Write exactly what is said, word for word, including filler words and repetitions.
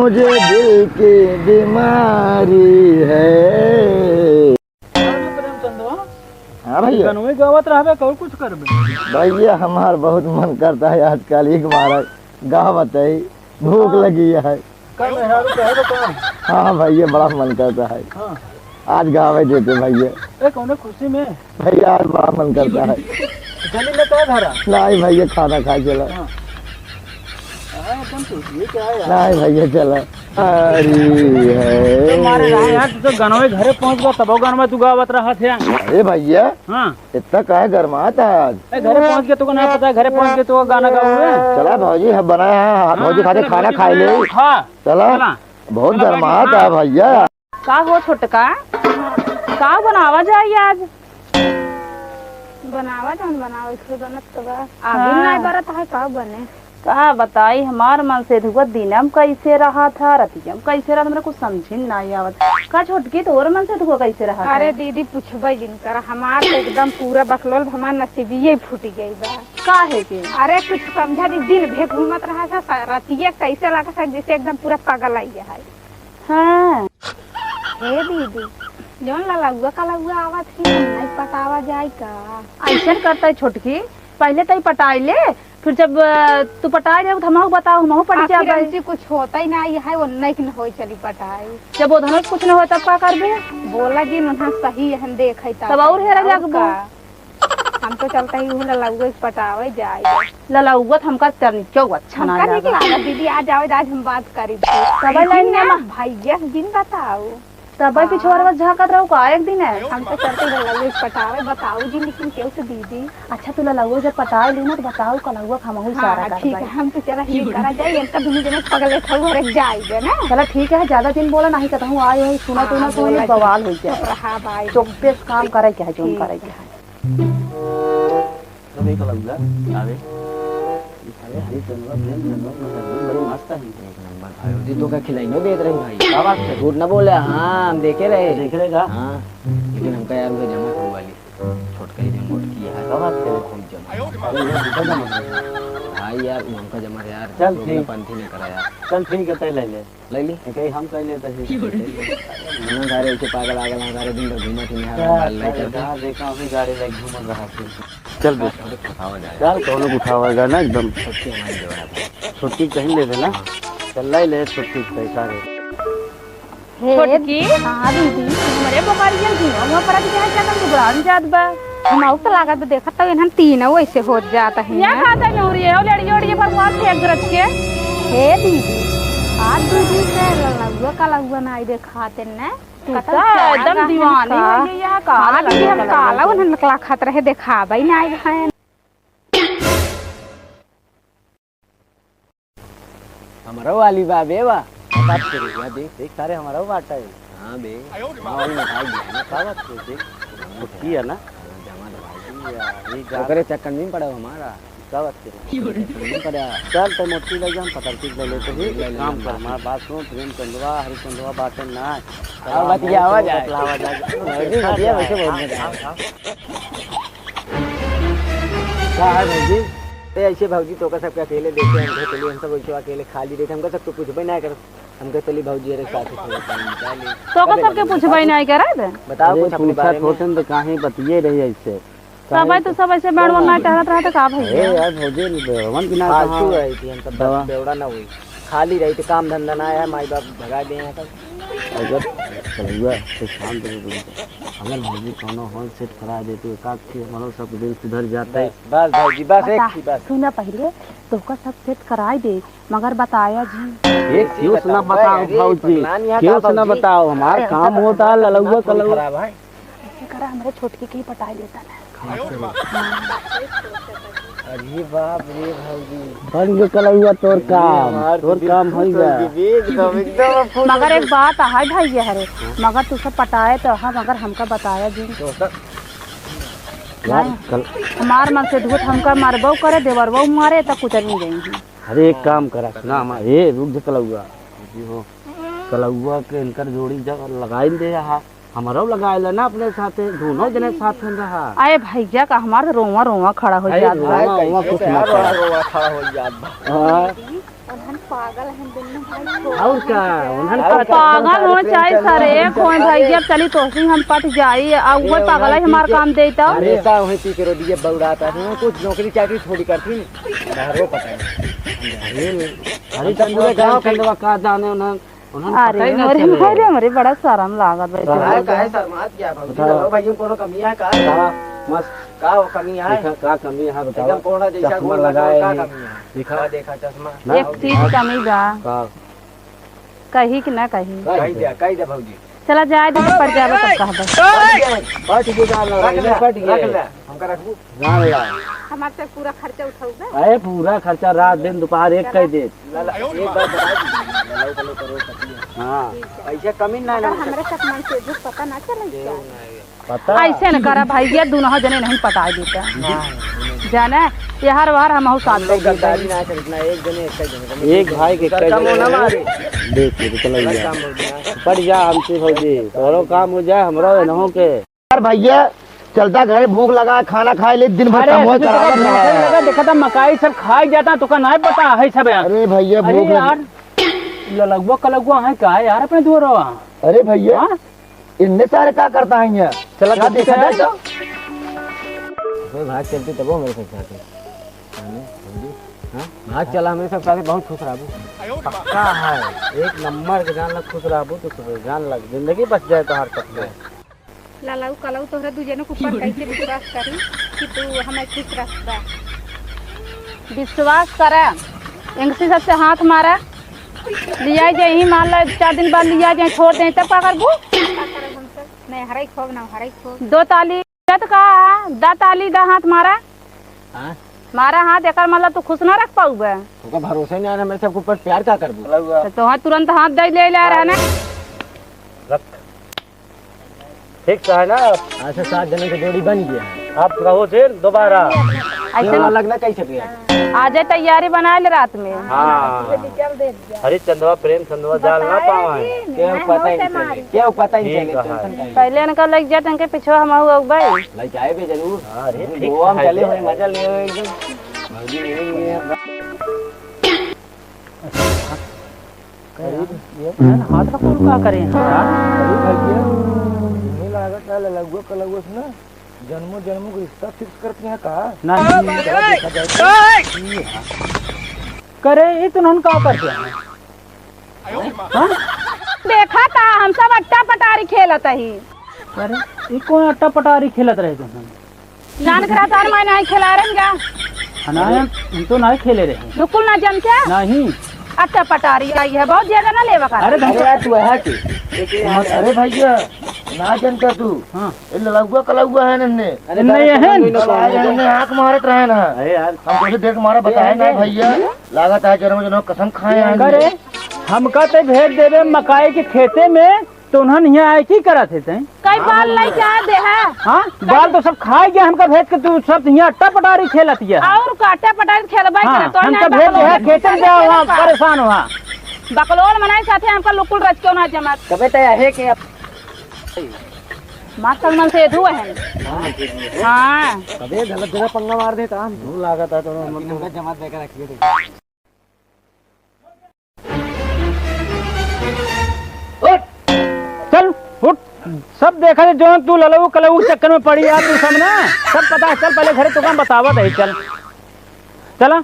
मुझे दिल की बीमारी है। प्रेमचंदवा, हाँ भैया। गनवे गावत रहबे, कौन कुछ करबे? भैया, हमार बहुत मन करता है आजकल एक बार गावत है, भूख हाँ। लगी है। का मेहरारू कहे तो का? हाँ भैया, बड़ा मन करता है। हाँ। आज गावे देते भैया। ए, कौने खुशी में? भैया, आज बड़ा मन करता है। चली ले तो धरा। नहीं भैया, खाना खाए चला। हाँ। हाँ, एकदम तो ये क्या है यार? नहीं भैया, चला। अरे है। तो मारे रहा यार, तू तो गनवे घरे पहुँच गवा, तबो गनवा तू गावत रहा थे। अरे भैया, हाँ। इतना काहे गरमात है आज? ए, घरे पहुँच के तुको ना पता है, घरे पहुँच के तुको गाना गावे। चला भौजी, हम बनाए हैं, हाँ, भौजी खाते चला, खाना भौजी खाए ले। बनाए हैं। हाँ। चला। चला। बहुत चला, गरमात है हाँ। भैया। का हो छोटका, का बनावा जाई आज? बनावा जौन बनावे के बनत तो बा। आगे हाँ। नाय बरत है, का बने? का बताई, हमार मनसेधुआ दिनम कैसे रहा था, रतियम कैसे रहा था, हमरा कुछ समझे में नाय आवत। का छोटकी, तोर मनसेधुआ कैसे रहा था? अरे दीदी, पूछबे जिन कर, हमार तो एकदम पूरा बकलोल, हमार नसीबिये फूट गई बा। काहे के? अरे कुछ समझा दी, दिन भर घूमत रहा था, स-, रतिया कैसे लगा था, जैसे एकदम पूरा पागल आई है। हाँ। हे दीदी, जौन ललउआ कलउआ आवत ही, नहीं पटावा जाई का? ऐसन करता है छोटकी, पहले तो ही पटाई ले, फिर जब, अ, तू पटाई ले, तो हमहू बताओ, हमहू पट आखिर जाबे। हमसे कुछ होता ही ना, ये है, वो नहीं कि न होई चली पटाई। जब वो धनुष कुछ न होई, तब का करबे? बोला जी, नहा सही है, हम देखे तब। तब और हेरा और जाके का? बोल। हम तो चलता ही उहला लउए पटावे जाए। ललउआ त हमका तनिको अच्छा ना हमका नहीं लागा। लागा, दीदी, आज आवे, आज हम बात करी। तब लेकिन लाइन ना में भैया से दिन बताओ। तब हाँ। पिछुआर झाँकत रहो का एक दिन है? हम तो चलते ही ललउए पटावे, बताओ जी, लेकिन केहू से दीदी। अच्छा, तू ललउआ जब पटाए ली ना, तो बताओ, कलउआ के हमहू हाँ, इशारा हाँ, ठीक करबै। है, हम तो चला ही करा जाए, इनका दुनू जने पगले खाऊ हरे जाए ना। चला ठीक है, ज्यादा दिन बोला नहीं, कहता हूँ, आए हो, सुना हाँ, तू ना, हाँ, तू बोला बवाल जी। हो जाए। चुप रहा भाई। चुप्पे से काम करे के है, जो ठीक करे के है। है। तो नहीं कलउआ, आवे। अरे, हरी चंदवा, प्रेम चंदवा, मतलब, बड़ी मस्त है। एक नंबर भाई, जी तो का खिलाइनो देत रही भाई। का बात है? झूठ ना बोले, हाँ, हम देखे रहे। देखे रहे का? हाँ, लेकिन हमका यार, उनका जमा हुआ वाली। छोटका ही जो मोटकी है। का बात है? खूब जमा। अरे, ये दूसरा जमा है। भाई यार, वो हमका जमा है यार। चल, लोग ठीक। पंथी नहीं करा यार। चल, ठीक है, तय ले ले। लइली? कहीं हम कह लेते हैं। ना सारे ऐसे पागल आगल हैं, सारे दिन भर घूमत ही नहीं, क्या बाल नहीं करते। कहाँ देखा, अभी गाड़ी लेके घूमत रहा फिर। चल बे। थोड़े उठावा जाए। चल, कौनो उठावा जाए ना एकदम। छुट्टी हमारी जो है। छुट्टी कहीं ले देना। हाँ। चल, ले ले छुट्टी पैसा रे। हे छोटकी? हाँ दीदी। हमरे बोकारिया धुआं हुआ पर अभी यहाँ क्या कर दुबरान जात बा? हम आउ तो लागत बा, देखत तो इन्हन तीनों ऐसे होत जात है। या खाते में हो रही है, ओ लड़िए उड़िए पर कौन फेंक रच के? हे दीदी, आज दीदी से ललुआ कलउआ नाई देखाते न। तू कतल तो क्या एकदम जागा दीवानी है का? है ये, यहाँ का हाँ, दीदी, हम काला उन्हन नकला खत रहे, देखाबे नाई है। हमरो वाली बा बे बा। बात करी, या देख, देख सारे हमरो बाटा है। हाँ बे। हाँ, वही मिठाई दिया ना। का बात कर, देख। मोटकी है ना? हाँ, जमा तो भाई। या, ये गा- ओकरे चक्कर में पड़ा हमारा। का बात करी? नहीं पड़ा। चल, तो मोटकी ले जा, हम पतरकी ले लेते हैं। ले ले, एक काम ले कर, ले। हमार बात सुन, प्रेम चंदवा, हरिचंदवा बाटे ना। हाँ, बतियावा जाए। बतलावा जाए। भौजी, भौजी, वैसे बहुत मजा आया। का है भौजी? ए, ऐसे भौजी, तोका सबके अकेले देखे, हम कहे, चलिए, हम सब वैसे अकेले खाली रहते, हमका सबके पूछबे ना करत। हम कहे, चलिए भौजी, अरे साथ में खाना पानी निकाल ली। तोका सबके पूछबे ना करत? बताओ अरे, कुछ अपने पूछत बारे में। होतन तो काहे बतिये रही ऐसे? सब है तो सब ऐसे बेड़वन ना टहरत रहत का भैया? अरे यार, भौजी, बेड़वन की ना फालतू कहा। है कि हम सब दवा। बेवड़ा ना हुई। खाली रही तो काम धंधा ना है, माई बाप भगा दे यहाँ तक। अगर कलुआ से शांत हो गई तो, अगर भौजी कौनो हो सेट करा दे तो एकाध के हमारो सब दिन सुधर जाता है। बस, बस भौजी, बस एक बता, ही, बस। सुना पहले, तोका सब सेट कराए दे, मगर बताया जी। ये क्यों से ना बताओ भौजी, क्यों से ना बताओ, हमार काम होता है, ललुआ कलुआ। ऐसे करा, हमरे छोटकी के ही पटाई लेता ना। अरे बाप रे भौजी। बन के कलउआ तोर काम, तोर काम होई बा। एकदम, एकदम फुल। मगर एक बात है भैया रे, मगर तू सब पटाए तो हम, मगर हमका बताया जी। यार, नहीं, कल हमार मन से धूत हमका मरबो करे, देवरबो मारे, तब कुछ नहीं जाएंगे। अरे एक काम करा, सुना हमार, ए, रुक जा कलउआ। जी हो। कलउआ के इनकर जोड़ी जब लगाई दे रहा, हमरो लगाए ला ना अपने साथे, दोनों जने साथ में रहा। अरे भैया का हमार तो रोवा रोवा खड़ा हो जात बा। रोवा, रोवा कुछ ना रोवा, खड़ा। रोवा खड़ा हो जात बा। हाँ। उन्हन पागल हैं दुन्नो भाई, छोड़ और का? उन्हन और का? पागल होए चाहे सरेक होए भैया, अब चली तोहसे हम पट जाई, आ उहे ए, पागल है उन्हन हमार पी के काम देता। हमेशा वहीं पी के रोडिये बौड़ाता है, कुछ नौकरी चाकरी थोड़ी करती, घरो पता नहीं। अरे, अरे, हम तो पूरे गाँव के लोग का जाने उन्हन। उन्हन अरे, पता ही ना अरे, चले। अरे, अरे, बड़ा शर्म लागत बा। काहे, काहे शर्मात क्या भौजी? बताओ। बताओ भाई, कोनो कमी है का? बताओ, मस्त। का हो कमी है? देखा, का कमी है, बताओ। एकदम कोना जैसा चश्मा गोल लगाए का हैं। कमी है? देखा। का देखा चश्मा? ना। एक चीज कमी बा। का? कही कि ना कही? कही दे, कही दे भौजी। चला जाए दे, पट जाबे तब कहबे। पट गए, पट गए, रख ले, पट गए। रख ले, हमका रखबू। जान ला। हमार से पूरा खर्चा उठाउबे? अरे पूरा खर्चा रात दिन दोपहर एक कह दे। ला, ला, एक बार बता दी, ला, ला, ला, करो, करो, करो। हाँ। ठीक है। ऐसे कमी ना अगर ना। हमरे साथ मन से जो पता ना चले देव क्या? ना आवे। पता? ऐसे न करा भाई, ये दोनों जने नहीं पटाए देता। हाँ। जाने, ये हर बार हम साथ हम लोग दे देते गद्दारी हैं। ना करी, ना एक जने, एक जने, एक भाई के दूसर कई का मुंह ना जने। मारे। देख, ये तो चला गया। काम हो गया। पट जा हमसे भौजी, तोरो काम हो जाए, हमरो एनहू के। यार भैया, चलता घरे भूख लगा, खाना खाए ले, दिन भर अरे, कमवा इसमें तो चलावत भूख रहा। लगा, देखा था मकाई सब खाई जाता, तो का नाय पता है सब यार। अरे भैया, अरे भूख लगा। यार, ललगुआ कलगुआ है का यार अपने दुआरवा? अरे भैया, हाँ? इनने सारे का करता है यहाँ? चला क्या जल्दी देखा चला। जाए तो? अबे भाग चलते तब मेरे साथ जाते। हाँ? भाग चला, मेरे सब साथे बहुत खुश रहबू। पक्का है, एक नंबर के जान लग खुश रहबू, तो खुश रह, जान लग, जिंदगी बच जाए तोहार सबके। लालाऊ, कालाऊ तोहरा दू जने के ऊपर कैसे विश्वास करी कि तू हमें खुश रखबा? विश्वास करा, एंगसी सबसे हाथ मारा, लिया जाए, ही मान ला चार दिन बाद लिया जाए, छोड़ दे, तब का करबू? का करब हम सब? नहीं, हराई खोब ना, हराई खोब। दो ताली, जत का, दा ताली, दा हाथ मारा। हाँ? मारा हाथ, एकर मतलब तू खुश ना रख पाउबे। तुमका भरोसा ही नहीं आ रहा, मेरे सबके ऊपर प्यार का करबू? तो तोहार तुरंत हाथ दे ले, ले रहा ना। रख। ठीक है ना? अच्छा, सात जने की जोड़ी बन गया है। आप रहो फिर दोबारा। ऐसे क्यों ना। लगना कैसे प्यार? आजे तैयारी बना ले रात में। हाँ। अरे चंदवा प्रेम चंदवा जाल ना पावा है। क्यों पता ही नहीं चले, क्यों पता ही नहीं चले, ठीक है। Tension काहे? पहले इनका लग जाए, इनके पीछे हम आऊ, आऊ भाई। लग जाए बे जरूर। हाँ, अरे, हम ठीक गोवा में है। चले हुए, मजा ले एकदम। भौजी मिलेंगे हम। अरे, ये हाथ रखो, का करे हैं यार? अरे भैया, इन्हें लागत है ललगुआ कलगुआ से ना, जन्मों जन्मों का रिश्ता fix करती हैं का? नहीं। चला देखा जाए तो। करे, ये तुनहन का करते हैं? हाँ? देखा था, हम सब अट्टा पटारी खेलत ही। अरे, ये कौन अट्टा पटारी खेलत रहे तुनहन? जान करा तार मैं नहीं खेला रहे जा। हाँ, ना, हम तो नहीं खेले रहे। बिल्कुल ना जान क्या? नहीं। अट्टा पटारी आई है, बहुत ज्यादा ना लेवा कर। अरे, अरे यार, तू है कि? अरे भैया, ना जानता तू। हाँ। ए ललगुआ कलगुआ है नन्ने। अरे नहीं है। आज हमने आँख मारत रहे ना। अरे यार। हम कैसे देख मारा बताए ना भैया। लागत है जन्म जन्म कसम खाए हैं। करे, हमका ते भेज देबे मकाई के खेते में, तो उन्हन यहाँ आए की करत है तैं? कई बाल नहीं जाए दे है। हाँ, बाल तो सब खाए गया हमका भेज के, तू सब यहाँ अट्टा पटारी खेलत है। और का अट्टा पटारी खेलबा हाँ, करे, तो हमका भेज दे है, खेते में जाओ, हम परेशान हुआ। बकलोल मनाई साथे हमका लुकुल रच के ना जमत। तबे ते आहे के अब मार तक मन से धुआ है। हाँ। तबे गलत जगह पंगा मार देता हम। धूल लागत है तो हमका जमा देकर रखिए। उठ! चल, उठ। सब देखा थे, जो तू ललऊ कलऊ के चक्कर में पड़ी यार, तू सब ना, सब पता है। चल, पहले घरे तो काम बतावत है, चल। चला।